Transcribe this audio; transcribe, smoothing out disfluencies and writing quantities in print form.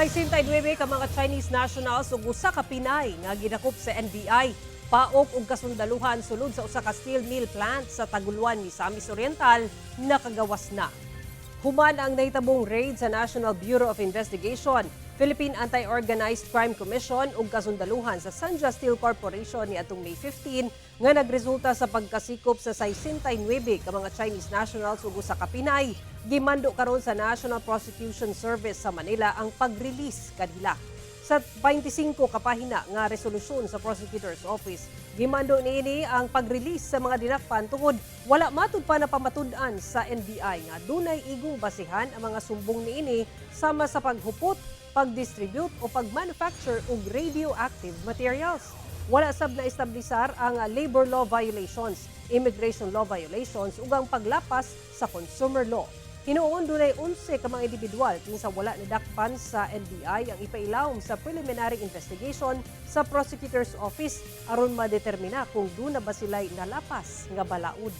69 ka mga Chinese nationals ug usa ka Pinay nga gidakop sa NBI, PAOCC ug kasundaluhan sulod sa usa ka steel mill plant sa Taguluan, Misamis Oriental, nakagawas na. Human ang nahitabong raid sa National Bureau of Investigation, Philippine Anti-Organized Crime Commission ug kasundaluhan sa Sanja Steel Corporation niadtong May 15 nga nagresulta sa pagkasikop sa 69 ka mga Chinese nationals ug usa ka Pinay. Gimando karon sa National Prosecution Service sa Manila ang pag-release kanila. Sa 25 ka pahina nga resolusyon sa Prosecutor's Office, gimando niini ang pag-release sa mga dinakpan tungod wala matud pa napamatud-an sa NBI nga dunay igong basihan ang mga sumbong niini sama sa paghupot, pag-distribute o pag-manufacture og radioactive materials. Wala sab na establisar ang labor law violations, immigration law violations ug ang paglapas sa consumer law. Hinuon dunay 11 ka mga individual kinsa wala nadakpan sa NBI ang ipailawom sa preliminary investigation sa Prosecutor's Office aron madetermina kung duna ba sila'y nalapas nga balaod.